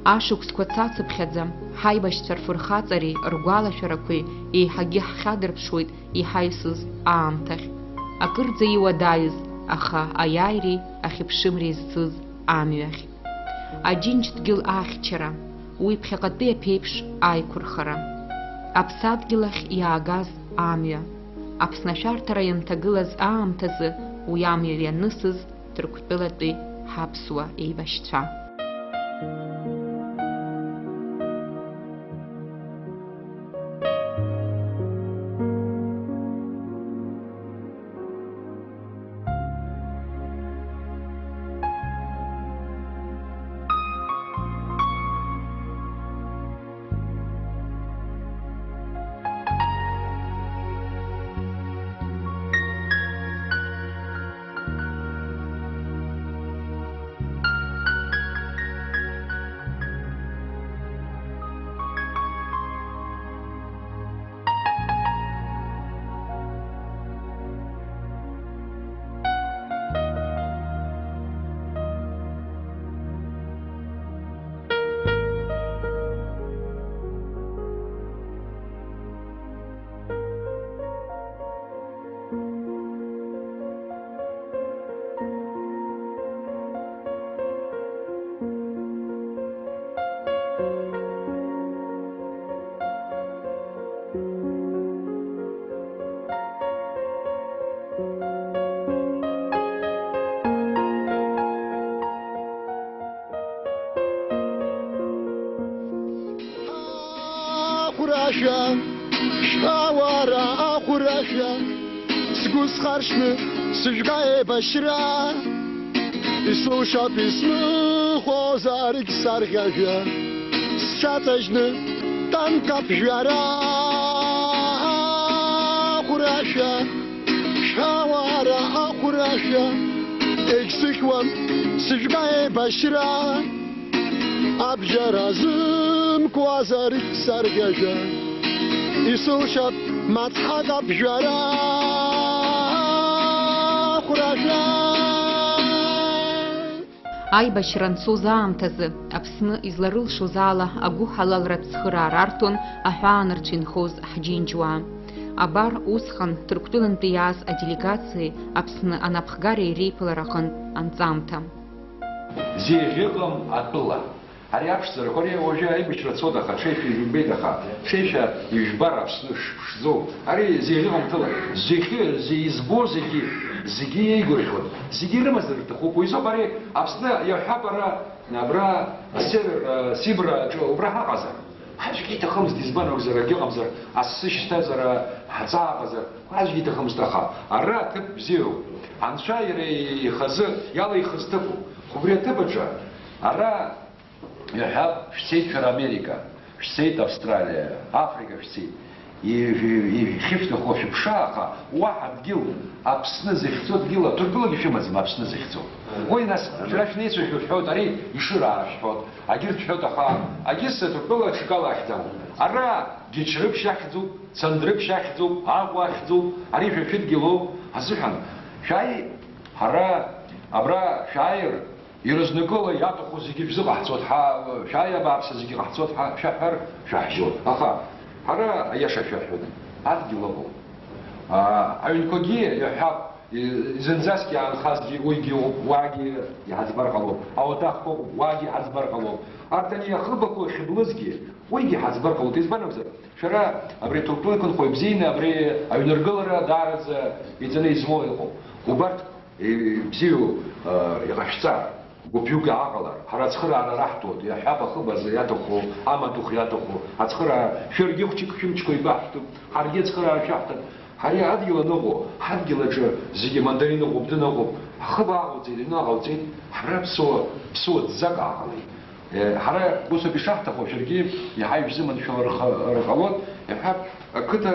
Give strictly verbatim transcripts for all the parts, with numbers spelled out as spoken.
Ашықәсқәа цацыԥхьаӡа, ҳаибашьцәа рфырхаҵареи ргәалашәарақәеи еиҳагьы ҳхьадырԥшуеит иҳаҩсыз аамҭахь. Акырӡа иуадаҩыз, аха аиааиреи ахьыԥшымреи зцыз амҩахь. Аџьынџь дгьыл ахьчара, уи ԥхьаҟатәи аԥеиԥш аиқәырхара. Аԥсадгьыл ахь иаагаз амҩа. Аԥсны ашәарҭара ианҭагылаз аамҭазы уи амҩа ианысыз Ҭырқәтәылатәи ҳаԥсуа еибашьцәа. Ахәрашәа, шәауара ахәрашәа, сгәы схаршҭны сыжәга еибашьра, исылшап исмыхәозаргь сарӷьажәа, сҽаҵажьны танк аԥжәара. Ахәрашәа, шәауара ахәрашәа, егьсыхьуам сыжәга еибашьра. Абжьара зымкуазаргь сарӷьажәа, исылшап мацхак аԥжәара, ахәрашәа. Аибашьра анцоз аамҭазы Аԥсны изларылшоз ала агәыҳалалратә цхыраара арҭон аҳәаанырцә инхоз ҳџьынџьуаа. Абар, усҟан Ҭырқәтәылантәи иааз аделегациеи Аԥсны анапхгареи реиԥылара аҟынтә анҵамҭа. Зеиӷьыҟам атәыла. Ари аԥшӡарақәа, ари уажәы аибашьра цоит, аха ҽеишәа ижәбеит, аха ҽеишәа ижәбар Аԥсны ш-, ԥшӡоуп. Ари зеиӷьыҟам атәыла. Зегьы, зе-, избо зегьы, зегьы еигәырӷьоит. Зегьы ирымазар рҭахуп. Уи азоуп ари Аԥсны иаҳҳәап, ара, абра, асевер, а, Сибра аҿы убра ҳаҟазар. Аӡәгьы иҭахымызт, избан акәзар, акгьы ыҟамзар, асы шьҭазар, а, ҳаҵа аҟазар, аӡәгьы иҭахымызт, аха ара аҭыԥ бзиоуп. Анцәа иара ихазы иалихыз ҭыԥуп. Убри аҭыԥ аҿы ара иаҳәап, шәцеит шәара Америка, шәцеит Австралиа, Африка шәцеит. И-, и-, и-, ихьышәҭаху шәыԥша, аха уаҳа дгьыл, Аԥсны зыхьӡо дгьыл, Ҭырқәтәылагьы шәымаӡам Аԥсны зыхьӡо. Уи нас, шәара шәнеицәа шәҳәоит, ари Ишыра шәҳәоит, агьырҭ шәҳәоит, аха агьыс Ҭырқәтәыла аҽакала ахьӡ амоуп. Ара Гьычрыԥшь ахьӡуп, Цандрыԥшь ахьӡуп, Аҟәа ахьӡуп, ари шәа шәыдгьылоуп азыҳәан, шәааи, ҳара абра шәааир, Ирызнакыла иаҭаху зегьы шәзыҟаҳҵоит, ҳа, шәааи, абааԥсы, зегьы ҟаҳҵоит, ҳа, шәаҳәар, шәаҳжьоит. Аха ҳара аиаша шәаҳәоит, адгьыл ыҟоуп. Аа, аҩнқәагьы иаҳҳәап, и-, зынӡаск иаанхазгьы уигьы ыҟоуп, уаагьы иҳаӡбар ҟалоуп. Ауадахқәа ыҟоуп, уаагьы иҳаӡбар ҟалоуп. Арҭ ани ахыбақәа ахьыблызгьы, уигьы иҳаӡбар ҟалоит. Избан акәзар, шәара абри аҭырқәтәылатәынхои бзианы абри аҩныргылара даараӡа иҵаны измоу иҟоуп. Убарҭ Ибзиоу, э, иҟашәҵа, гәыԥҩык ааҟалар, ҳара ацхыраара раҳҭоит, иаҳҳәап, ахыб азы иаҭаху, амаҭәахә иаҭаху, ацхыраара, шәаргьы хәҷык шәымчқәа еибаҳҭәуп, ҳаргьы ацхыраара шәаҳҭап, ҳара адгьыл аныҟоу, ҳадгьыл аҿы зегьы мандарин ыҟоуп, дын ыҟоуп, ахыб ааҟалҵеит, аҩны ааҟалҵеит, ҳара ԥсуа, ԥсуа ӡӡак ааҟалеит. Э, ҳара ус ауп ишаҳҭаху, шәаргьы иаҳа ишәзыманшәалар ҟа-, ҟалоит, иаҳҳәап, ақыҭа,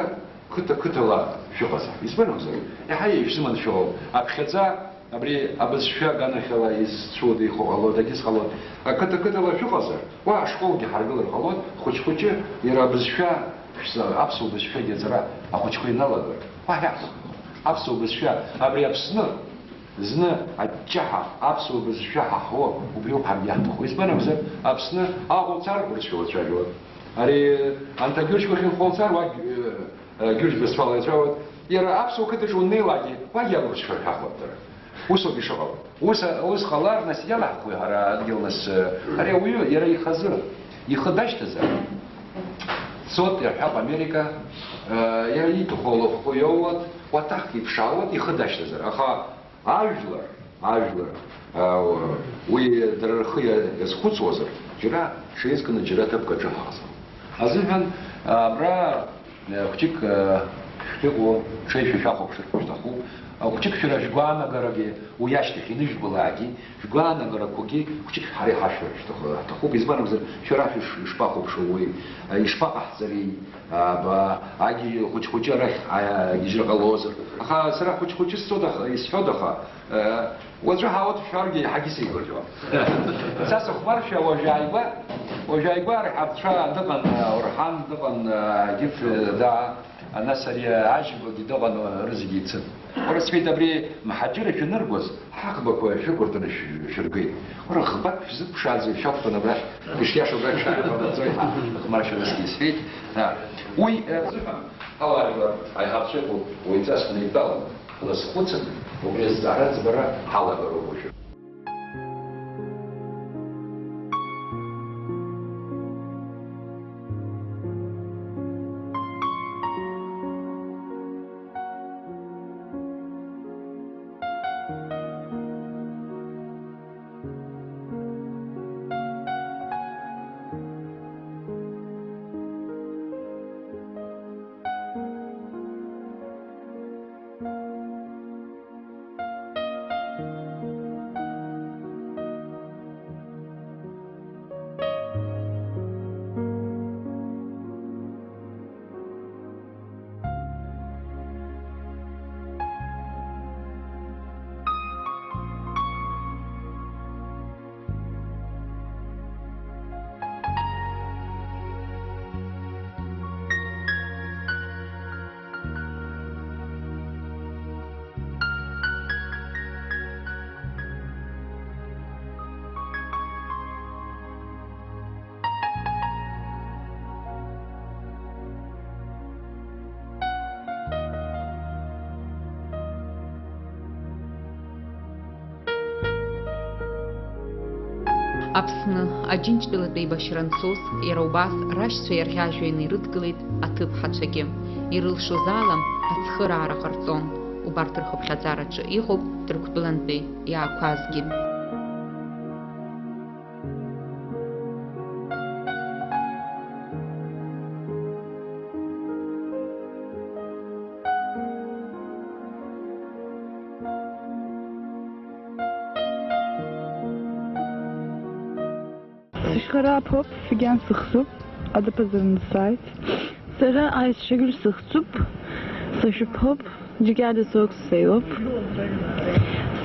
қыҭа-қыҭала шәыҟазар. Избан акәзар, иаҳа ишәзыманшәалоуп. Аԥхьаӡа абри абызшәа аганахьала изцәыуадаҩхо ҟалоит, агьыс ҟалоит. Ақыҭа-қыҭала шәыҟазар, уа ашколгьы ҳаргылар ҟалоит, хәыҷ-хәыҷы иара абызшәа, шәса-, аԥсуа бызшәагьы аҵара ахәыҷқәа иналагар. Уа иаҳҭаху. Аԥсуа бызшәа, абри Аԥсны, Зны аҷҷаҳәа аԥсуа бызшәа ҳаҳауа убриоуп ҳаргьы иаҳҭаху. Избан акәзар, Аԥсны аҟәа уцар, урысшәа уацәажәоит. Ари анҭ агьыршьқәа ахьынхо уцар, уагь, э, э, гьыршь бызшәала иацәажәоит. Иара аԥсуа қыҭаҿы уннеилакгьы, уагь иаб русшәа рҳәахуеит дара. Усоуп ишыҟало. Ус, ус ҟалар, нас иалаҳхуеи ҳара адгьыл, нас, э, ари ауаҩы иара ихазы, ихы дашьҭазар, дцот, ирҳәап, Америка, э, иара ииҭаху алахәқәа иоуат, уаҭахк иԥшаауат, ихы дашьҭазар. Аха ажәлар, ажәлар, а, уи дара рхы иа-, иазхәыцуазар, џьара ҽеизганы џьара ҭыԥк аҿы ҳаҟаӡам. Азыҳәан, а, абра, а, хәҷык, а, шәхьыҟоу, ҽеишәа шәахәаԥшыр шәҭахуп. А, хәҷык шәара шәгәаанагарагьы уи ашьҭахь инышәбалаагьы, шәгәаанагарақәагьы хәҷык ҳара иҳашәҳәар шәҭаху-, ҳҭахуп. Избан акәзар, шәара шәыш-, ишԥахәаԥшуеи, а, ишԥаҟаҳҵари? Аба, агьежь хәыҷ-хәыҷы арахь, а, агьежьра ҟалозар. Аха сара хәыҷ-хәыҷы сцоит, аха, исҳәоит, аха, э, уаҵәы ҳауаҭәшәаргьы иаҳагьы сеигәырӷьон. Са сыхәмаршәа уажәааигәа, уажәааигәа арҳарцәа дыҟан, э, Орҳан дыҟан, э, Гитлер, да, нас ари Аџьбагьы дыҟан, э, рызегьы ицын. Уара, сҳәеит, абри мҳаџьырра шәаныргоз, ҳаӷбақәа шәықәыртәаны шә-, шәыргеит. Уара, ӷбак шәзықәԥшааӡои, шәақәтәан абрахь, ишиашоу абрахь шәааҟанаҵоит ҳәа, хәмаршәа насгьы исҳәеит. А, уи, э, азыҳәан, ҳауаажәлар аиҳабацәа ыҟоуп, уаҩҵас ҳнеидтәалан, ҳлазхәыцын, убри азҵаара аӡбара ҳалагароуп уажәы. Аԥсны Аџьынџьтәылатәи еибашьра ансоз, иара убас рашьцәа иарӷьажәҩаны ирыдгылеит аҭыԥҳацәагьы. Ирылшоз ала ацхыраара ҟарҵон. Убарҭ рхыԥхьаӡараҿы иҟоуп Ҭырқәтәылантәи иаақәазгьы. Сышьхарааԥоуп, Фигиан сыхсуп, адәаԥазараны сааит. Сара Аисшагьль сыхсуп, сашәыԥҳоуп, Џьгьада Сокс сеилоуп.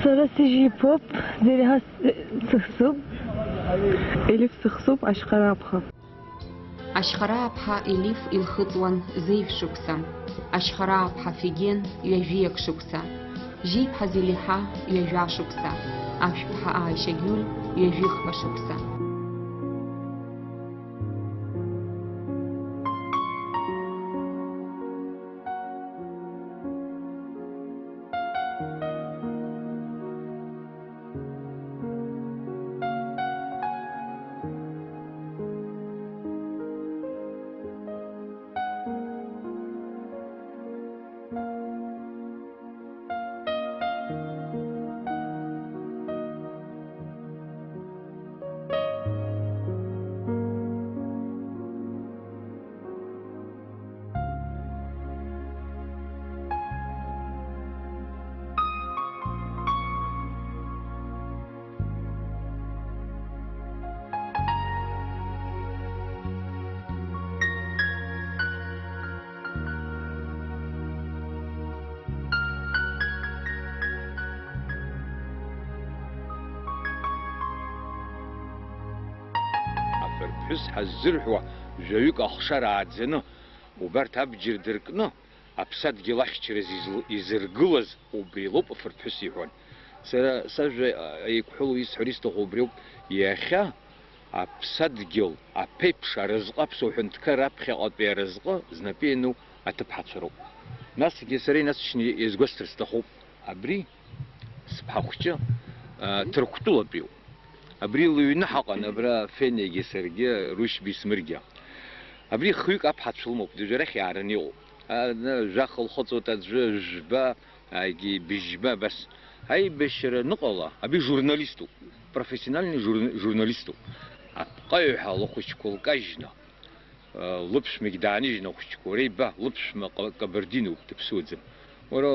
Сара сыжьиԥоуп, Зелиҳа с-, сыхсуп, Елиф сыхсуп, Ашьхарааԥҳа. Ашьхарааԥҳа Елиф илхыҵуан зеижә шықәса, Ашьхарааԥҳа Фиген ҩажәиак шықәса, Жьиԥҳа Зелиҳа ҩажәа шықәса, Ашәԥҳа Ааишьагьль ҩажәихԥа шықәса. Афырԥҳәыс ҳаззырҳәуа жәаҩык ахшара ааӡаны, убарҭ абџьар дыркны, аԥсадгьыл ахьчараз изл-, изыргылаз убри лоуп афырԥҳәыс иҳәон. Сара сажәа еиқәҳәалоу исҳәар исҭаху убриоуп, иахьа аԥсадгьыл аԥеиԥш аразҟы, аԥсуа ҳәынҭқар раԥхьаҟатәи аразҟы знапы иану аҭыԥҳацәа роуп. Насгьы сара инасшьны иазгәасҭар сҭахуп, абри сыԥҳа хәҷы, а, Ҭырқәтәылатәиуп. Абри лыҩны ҳаҟан, абра Фениагьы саргьы, Рушьби Смыргьы. Абри хҩык аԥҳацәа лымоуп, дыжәарахь иаараны иҟоуп. А, на, жәаха лхыҵуеит аӡәы, жәба, егьи быжьба абас. Аибашьра аныҟала, абри журналиступ, профессиональный журна-, журналиступ. Апҟаҩҳәа лыхәыҷқәа лкажьны, э, лыԥшәмагь дааныжьны ахәыҷқәа, уара иба, лыԥшәма ка-, кабардинуп, дыԥсуаӡам. Уара,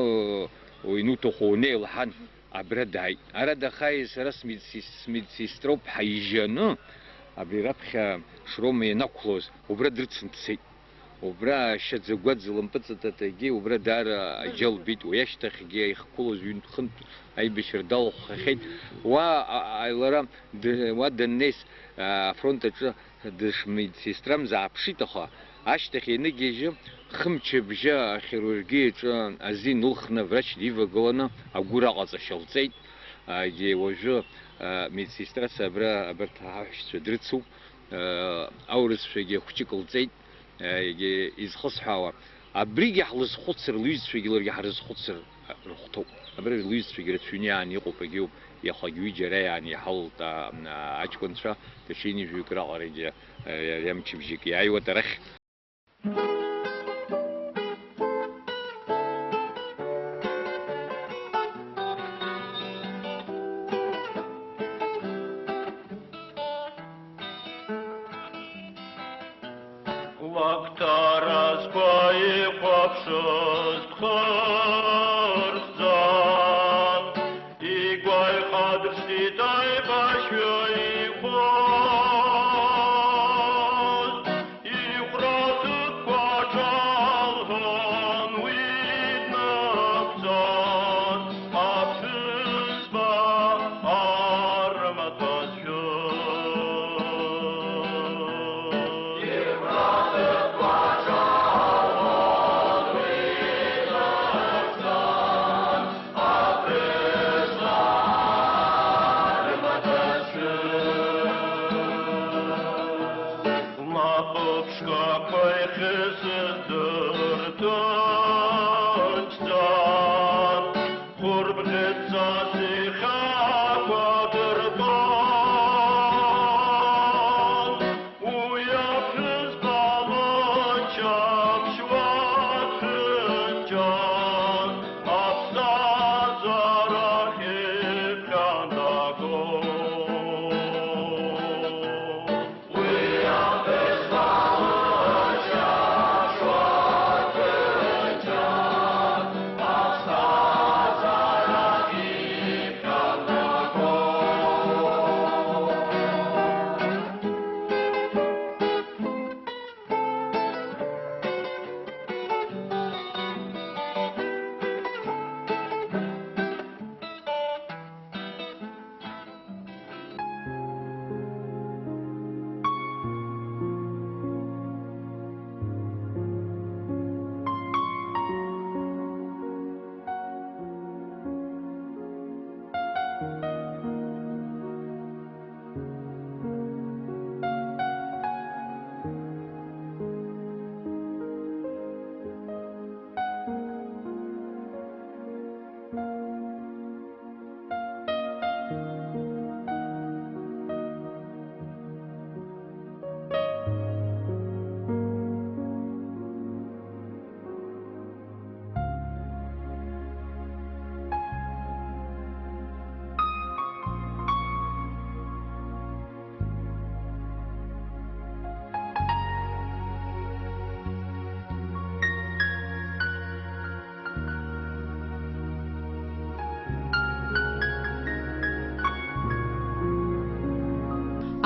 уинуҭаху унеи лҳәан, абра дааит. Ара дахааиз сара смедси-, смедсестроуп ҳаижьаны, абри раԥхьа Шрома ианақәлоз, убра дрыцын дцеит. Убра ашьаӡа-гәаӡа лымпыҵататагьы убра даара аџьа лбеит, уи ашьҭахьгьы ихқәылоз ҩынтә-хынтә аибашьра далахәхахьеит. Уа, а, а, лара д-, уа даннеис, а, афронт аҿы дышмедсестрам зааԥшит, аха ашьҭахь ианыгьежьы, хымчыбжьа ахирургиаҿы азин ылхны аврач дивагыланы агәыр аҟаҵашьа лҵеит. Егьи уажәы, а, медсестрас абра абарҭ аҳәшьцәа дрыцуп. Аурысшәагьы хәҷык лҵеит, егьи изхысҳәаауа, абригьы ҳлызхәыцыр, лҩызцәагьы ларгьы ҳрызхәыцыр рыхәҭоуп. Абра лҩызцәагьы рацәаҩны иааны иҟоуп, егьиуп, иахагь ҩыџьа ара иааны иҳалалт, а, а, аҷкәынцәа, даҽа ҩынҩажәаҩык раҟарагьы, а, ари амчыбжьык иааиуеит арахь. Лакҭаразқәа ихәаԥшыз дхырҵәан, игәаҩ хадыршҭит аибашьҩы ихәыз, ихәра ҭыԥқәа ҿалҳәон уи днагәӡан, аԥҳәызба армаҭәа зшәыз. Лнапы ԥшқақәа ихьысдырҭынчӡан, хәырбӷьыцас ихьақәа дыртәон. Уи аԥҳәызба лыччаԥшь уа дхьынҷан, аԥсҭазаарахь иԥхьан дагон. Уи аԥҳәызба лыччаԥшь уа дхьынҷан, аԥсҭазаарахь иԥхьан дагон.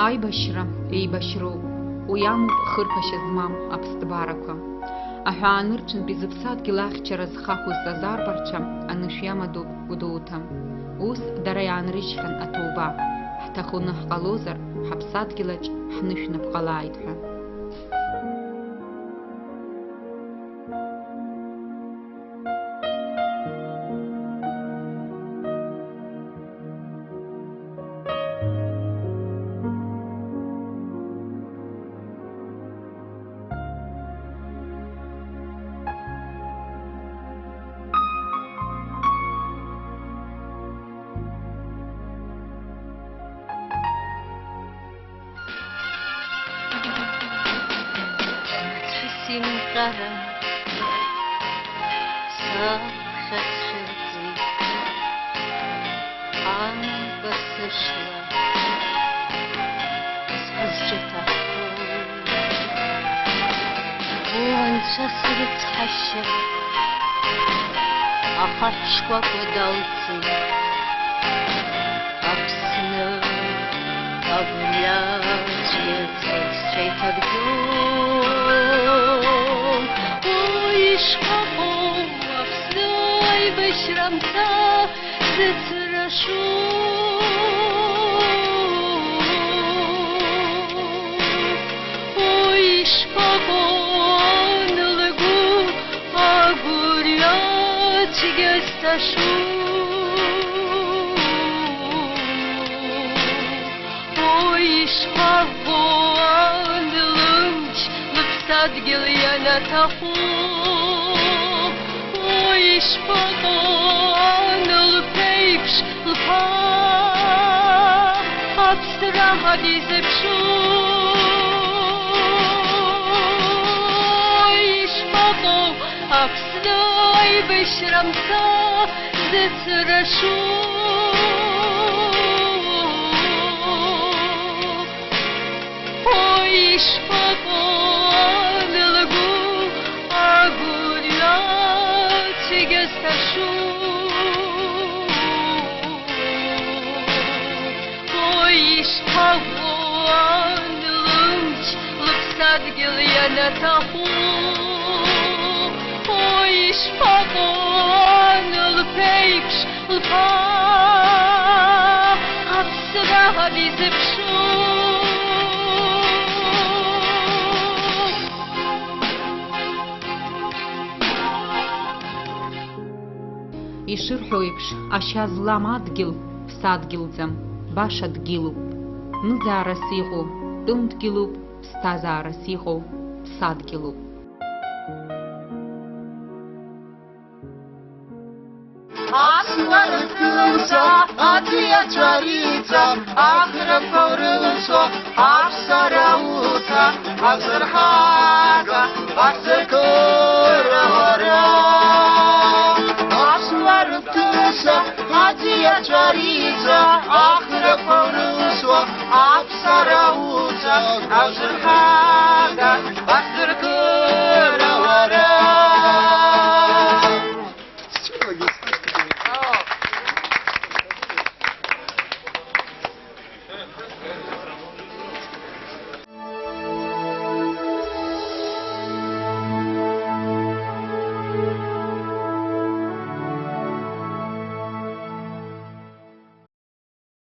Аибашьра еибашьроуп, уи амоуп хырԥашьа змам аԥсҭбарақәа. Аҳәаанырцәынтәи зыԥсадгьыл ахьчара зхахәыз азаарбарцәа анышә иамадоуп Гәдоуҭа. Ус дара иаанрыжьхьан аҭоуба, ҳҭахуны ҳҟалозар, ҳаԥсадгьылаҿ ҳнышә напҟалааит ҳәа. Симҟьаран, саԥхьа сшәырҵит, ампа сышла, схы-сҿы ҭаҳәҳәоит. Уи анцәа срыцҳашьа, ахаҳә шкәакәа далҵит. Аԥсны агәырҩа цәгьа сеиҭагӡом. Уи ишԥаҟоу Аԥсны аибашьра мца зыцрашу? Уи ишԥаҟоу лгәы агәырҩа цәгьа зҭашу? Уи ишԥаҟоу лымч лыԥсадгьыл ианаҭаху? Уи ишԥаҟоу лԥеиԥш лԥа аԥсра ҳәа дизыԥшу? Уи ишԥаҟоу Аԥсны аибашьра мца зыцрашу? Уи ишԥаҟоу лгәы агәырҩа цәгьа зҭашу? Уи ишԥаҟоу лымч лыԥсадгьыл ианаҭаху? Уи ишԥаҟоу лԥеиԥш лԥа аԥсра ҳәа дизыԥшу? Ишырҳәо еиԥш, ашьа злам адгьыл ԥсадгьылӡам, баша дгьылуп. Ныӡаарас иҟоу тәым дгьылуп, ԥсҭазаарас иҟоу ԥсадгьылуп. Аԥсуа рыԥсы лымца, аӡиацәа риҵа, ахрақәа урылымсуа, аԥсара уца, абзырҳага, бахьӡыркыра уара. Аԥсуа рыԥсы лымца, аӡиацәа риҵа, ахрақәа урылымсуа, аԥсара уца, абзырҳага, бахьӡыркыра